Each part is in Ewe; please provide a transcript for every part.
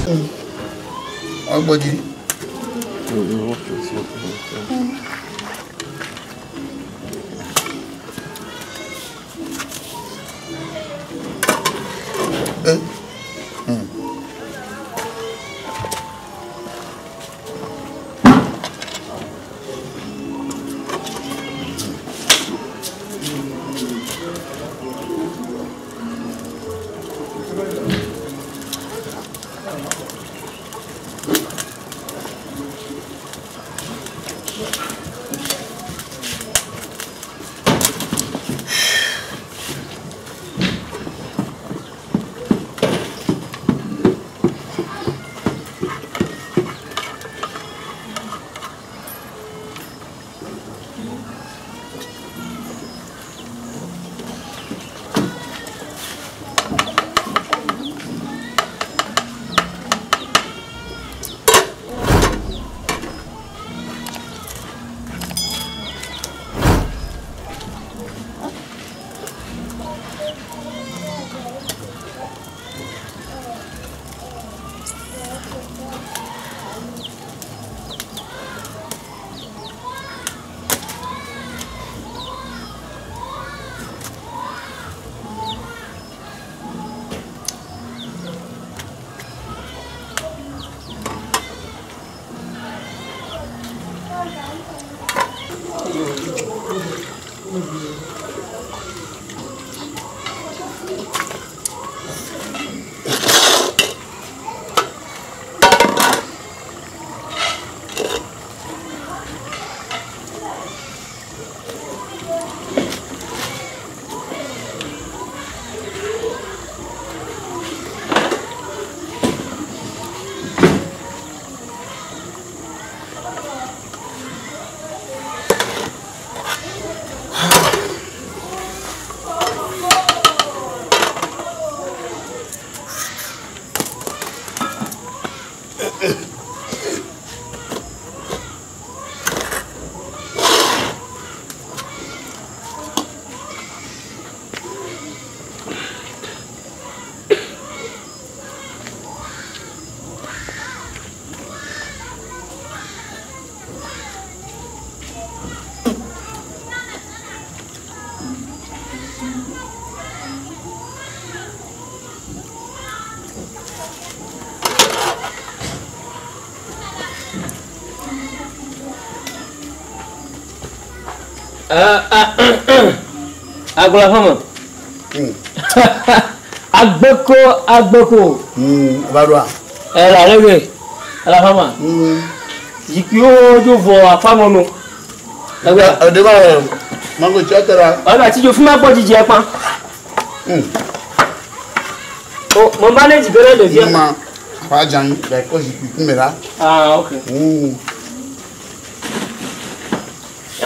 Agbɔdzi. Eh. Agblɔ xɔme. Agbeko agbeko. Va ɖoa. Ele ale ge. Ele xɔme. Zikpuiwo dzo vɔ aƒamɔnu. Eɖe va mango tsi ate ɖa. Ɔlɔ ati dzo fi ma gbɔ dzidzi akpa. O mo manage ge ɖe ɖevia. Ma aƒa dza anyi le kɔ zikpui kume la. Ah ok.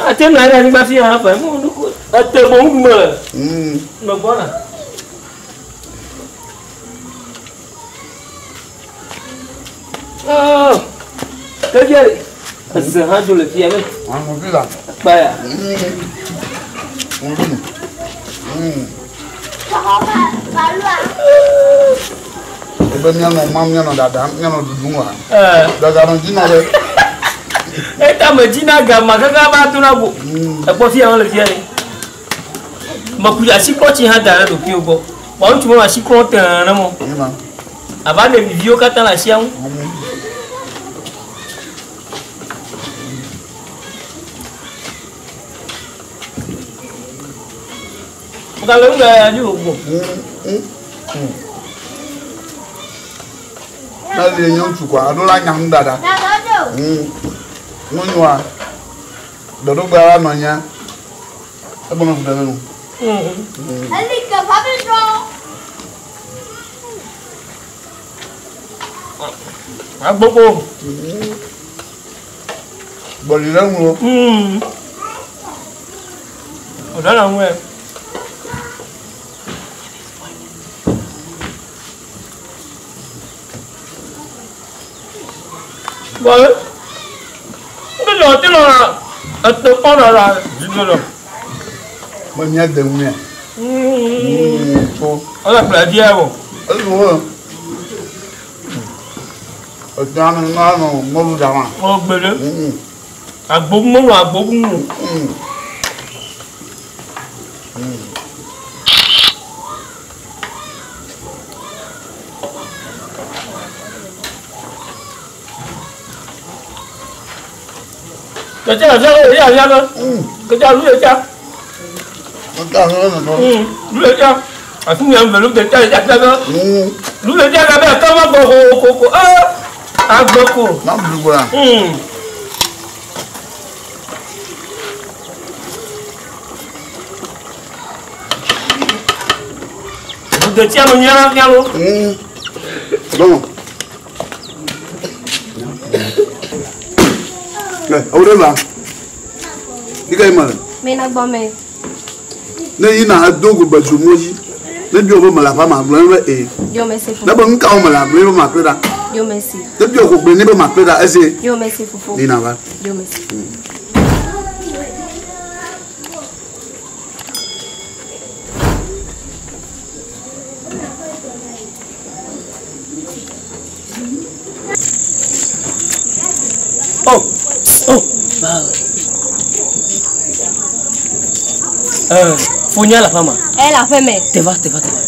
Ate nɔ anyi ɖe anyigba fi hã fɛ. Mo nuku ete bo ŋu me. Me gbɔna. Oh. Kevia eze hã dzo le fia me. Aŋɔvi la. Akpa ya. Ŋɔvi. Ebe míanɔ mam, míanɔ ɖaɖam, míanɔ ɖuɖum wa. Gaganɔ dzi na ɖe. Eta me dzi na gama kaka va do na go. Ekpɔ fia le fia ye. Meku asiklɔtsi hã da ɖe ɖokuiwo gbɔ. Kpɔ ŋutsu me asiklɔ tẽe ne mɔ. Ava ɖeviviwo katã le asia ŋu. Gale ŋu ya dzi gbogbo. Ne li nye ŋutsu kɔa, eɖo la nya nu ɖaɖa. Ŋunyua, ɖoɖogbe la nɔ nyia, egbɔnɔ fu ɖe nu. Agbogbo. Gbɔli ɖe ŋu. Ọ̀dọ́ là ń wẹ̀. Bọ̀dé, ndé lọ tí lọ ra ẹtẹ kọ́ lọ ra jíjọ lọ. Mo ní ẹdẹ ń yẹn. Ọlọ́ pẹ̀lú díẹ̀ wọ̀. Ẹlú wọ̀. Etã nu nɔ mɔlu ɖa ma. Ɔ gbele. Agbo mɔlu agbo mu. Tete la fiawo ya ya la. Kete lu ya cha. Ŋutɔ nu nu nu. Lu ya cha. Afi mi am velu tete ya ya la. Lu ya cha ka be ka ma ko ko ko ko. Ah. Agbo ko. Na blu ko la. Lu de tia no nya nya lo. Bon. Eh, o de la. Dika yi ma. Me na gbɔ me. Ne yi na do go be zu moji. Ne bi o be me la fa ma gblɔ be e. Yo me se Ne fufu. be nuka wo me la gblɔ be ma kple ɖa. Yo me si. Ne bi o ko gblɔ ne be ma kple ɖa ese. Yo me si fufu. Ni na va. Yo me si. Oh. Oh. Ba. Fonya la fama. Ele aƒe me. Te va, te va, te va.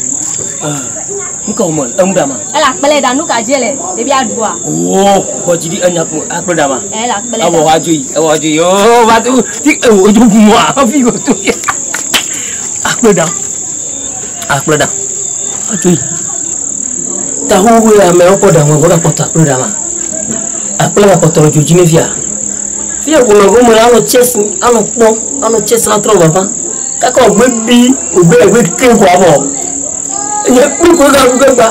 Nuka wo me emu ɖa ma. Ele akpɛlɛ ɖa nu ka dze le ɖevi aɖua. Oh, gbɔdzi ɖi enya kun akple ɖa ma. Ele akpɛlɛ Awɔ ɖa. wa dzo yi, awɔ dzo yi. Oh, va to ti ewo dzo gun wa hafi ko to ya. Akple ɖa. Akple ɖa. Adzo yi. Tahuhu ya amewo kpɔ ɖa ŋu gbɔdɔ kpɔtɔ akple ɖa ma. Akple ma kpɔtɔ le dzo dzi ne fia. Fia ko nɔ gome la anɔ tsɛsi, anɔ kpɔ, anɔ tsɛsi la trɔ vava. Kaka wògbe bi, wògbe egbe ke ko abɔ. Enye kpli ko ga gbe gba.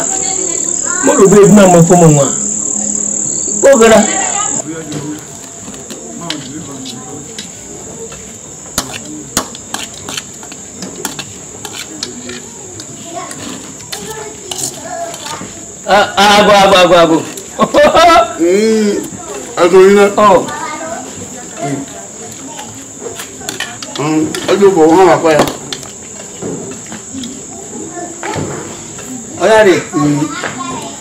Mɔlu gbe dina ame ƒome ŋua. Kpɔ ge ɖa. Ah, ago, ago, ago, ago. Edzo yi ne. Oh, Edzo bɔ wo hã va kɔ ya. ọ̀yá rè.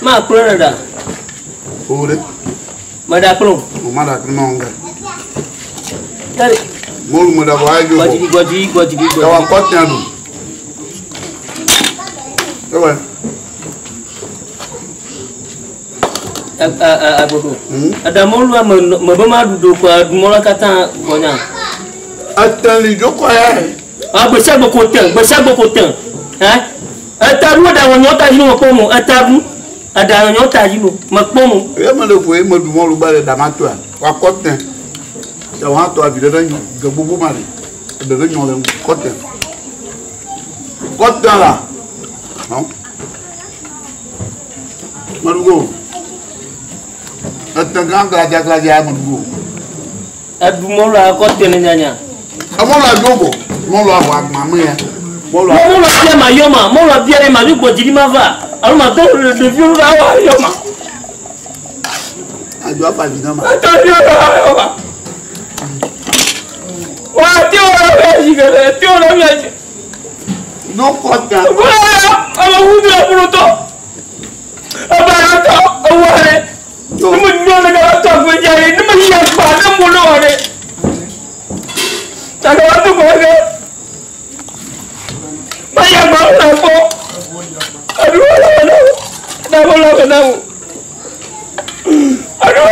Máa kplɔ rẹ̀ dà. O de. Mẹ̀dà kplɔ. O ma da kiri ma ŋgɛ. Yàrá Mɔlu me da bɔ ayi dzo bɔ. gbɔdzi gbɔdzi gbɔdzi Ɛwà gbɔdzi. kɔ tiɲɛ do. Ɛwɛ. Agboko. Àdàmọ́lù mẹ bẹ́ máa dùdò kọ àdùmọ́lá kátà gbọ̀nyà. Etɛli dzo kɔ ya. Gbèsè gboko tẹ̀ gbèsè gboko tẹ̀. Ẹ̀ta dúró dàwọn nyọ́ ta yìí ló mọ̀ kpọ́ mu ẹ̀ta dú. Àdàwọn nyọ́ ta yìí ló mọ̀ kpọ́ mu. Eye me le ƒo ye me du mɔlu gba le dama toa. Wa kɔ tɛ. Tɛ wa tɔ avi ɖe ɖe nyɔ ge gbogbo ma ɖe. Eɖe ɖe nyɔ le ŋu kɔ tɛ. Kɔ tɛ la. Hɔn. Meɖu go. Ete gã gladza gladza ya meɖu go. Àdùmọ́lù akɔ tẹ̀ ní nyanya. Emɔlua dzo bɔ. Mɔlua vɔ agbã me ya. Mɔlua. Mɔlù abia ma yɔ ma mɔlù abia ɖe ma dzi ɖi ma va. Alo ma tɔ ɖeviwo la wa yɔ ma. Adzo afa vi na ma. Atɔ ɖeviwo la wa yɔ ma. Wa tí o lọ fi ẹ̀sìn kẹlẹ tí o lọ fi ẹ̀sìn. No kɔ tɛ. Bọ́lá ọmọ wúdú ọkùnrin tọ. Ọba rẹ tọ owó rẹ. Ní mo ní ọ̀nà kan tọ̀ fún ẹja rẹ ní mo yí ẹgbà ní mo lọ́wọ́ rẹ. Tàbí wàá tó kọ́ ẹ. Má yẹ gbà ọ̀nà pọ̀. Àdúrà lọ́wọ́ náà. Dáwọ́ lọ́wọ́ náà. Àdúrà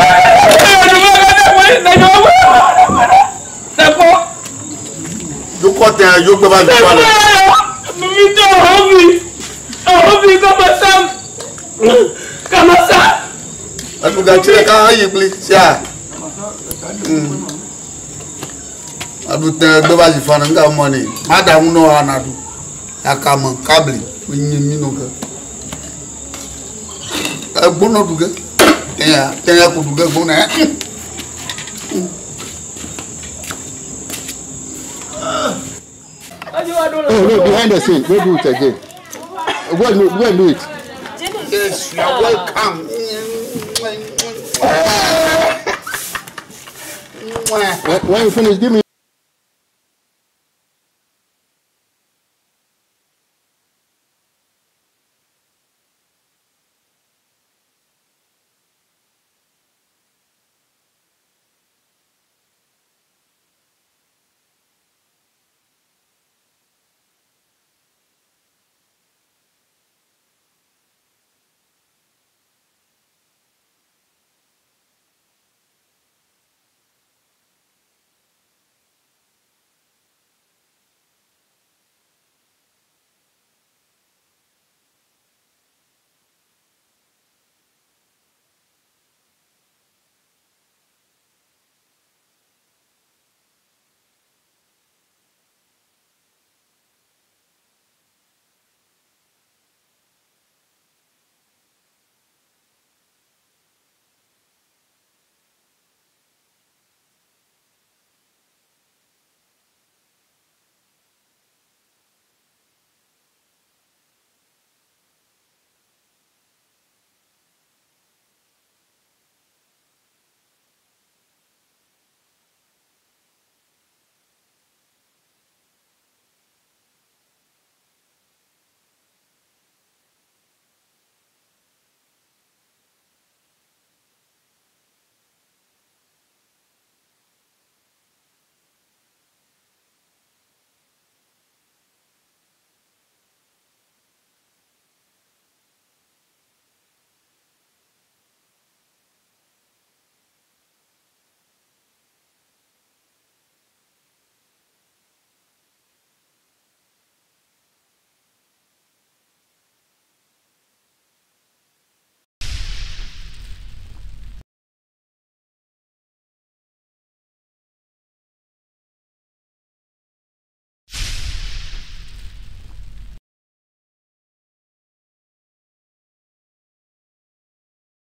lọ́wọ́ náà. Nàpọ̀. Dzo kɔ tɛ dzo gbɛ ba dzo ba le. Mi tɔ ọ̀hún mi. Ọ̀hún mi kọ́mọ sá. Kọ́mọ sá. Aduga tsi ɖeka hã yi kpli sia. Aɖu tɛ gbe va zi fana ŋga mɔ ne. Ma da ŋu nɔ ana ɖu. Akame kabli enye mi no ke. Egbonɔ ɖu ge. Tɛnya tɛnya ko ɖu ge gbonɔ ya. No, no, behind the scene. Go do it again. Go and do, go and do it. Yes, you are welcome. When you finish, give me.